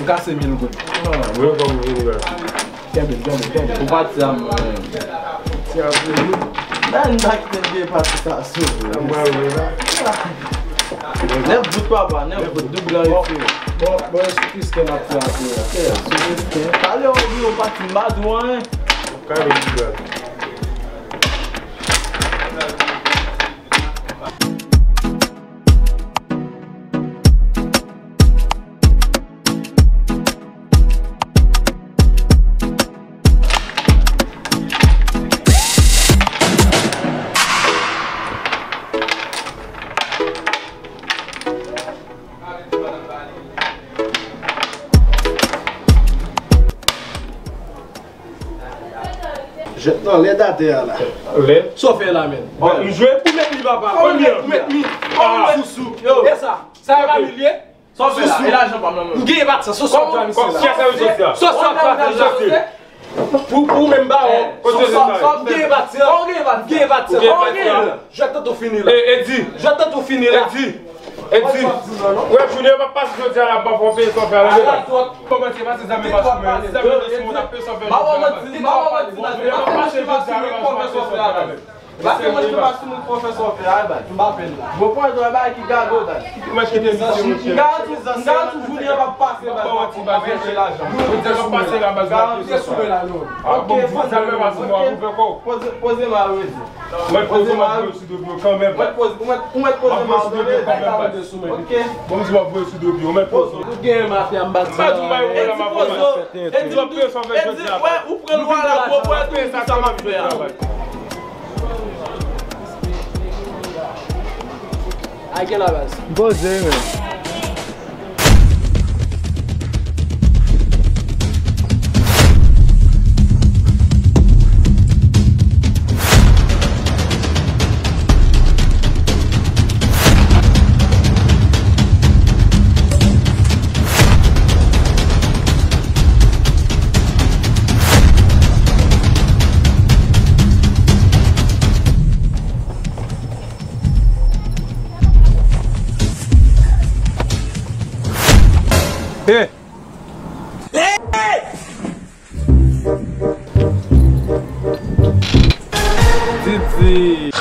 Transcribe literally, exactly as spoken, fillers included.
Kase mil goud. Ah, mwen kòm vin la. Kenbe, kenbe, kenbe. Ou pati a mwen. Ti ap vini. Nan, n pa kite l gen pati sa sou. Sa mwen vle la. Nèf goud papa, nèf goud, doub lan retire. Bon, bon, sou Kristen ap fè apre a. Ok, sou Kristen. Talè ou di ou pati m pa di w anyen. Kale m di w. Jwèt lan lèd atè a la. Lèd? Sa w fè la menm? M jwe pou met li papa. Premye. Met li. Sousou. Yo. E sa? Sa e pa milye? Sa w fè la? E lajan pa m nan menm. M gen pati sa. Sousou ap travèse la. Sousou ap travèse la. Pou, pou menm bawon. Kote se sa? M gen pati sa. M gen pati sa. M gen pati sa. Jwèt tantou fini la. E, e di. Jwèt tantou fini la. E di. E di. Wè, jounen yo p ap pase jodi a la, m p ap fè yon peye san fè a la. Ala twòp. Kòman se pase zam yo pa sou mwen? Zam yo te sou mwen, t ap peye san fè jodi a. M pa ba w manti, m pa ba w manti, m pa pase jodi a la, m pa peye san fè a la. Pase mwen, m pa sou mwen, pwofesè w fè a, baz. M pa fè l la. Bon, pwofesè w bay ki gade w, baz. Kite mwen kite misye, monchè. M garanti, m garanti w jounen an p ap pase, baz. M pa manti, baz. M ap peye lajan. Jodi a p ap pase la, baz. Garanti sou mwen la, non. Ah, bon, m di sa, men pa sou mwen, ou fè kò. Poze, poze m a rezi. Mwen poze m a rezi. Sou do pye w kanmenm. Ou mèt poze, ou mèt, ou mèt poze m a rezi. Ok. Bon, m di w ap voye sou do pye w, ou mèt poze. Ou gen mafya m pa di. Sa di w bay wè la, m ap voye. E di, e di, wè, ou pran lwa la, gwo pwè tou, sa m ap fè a. Ay, gen la baz. M poze, men. Hey! Didi!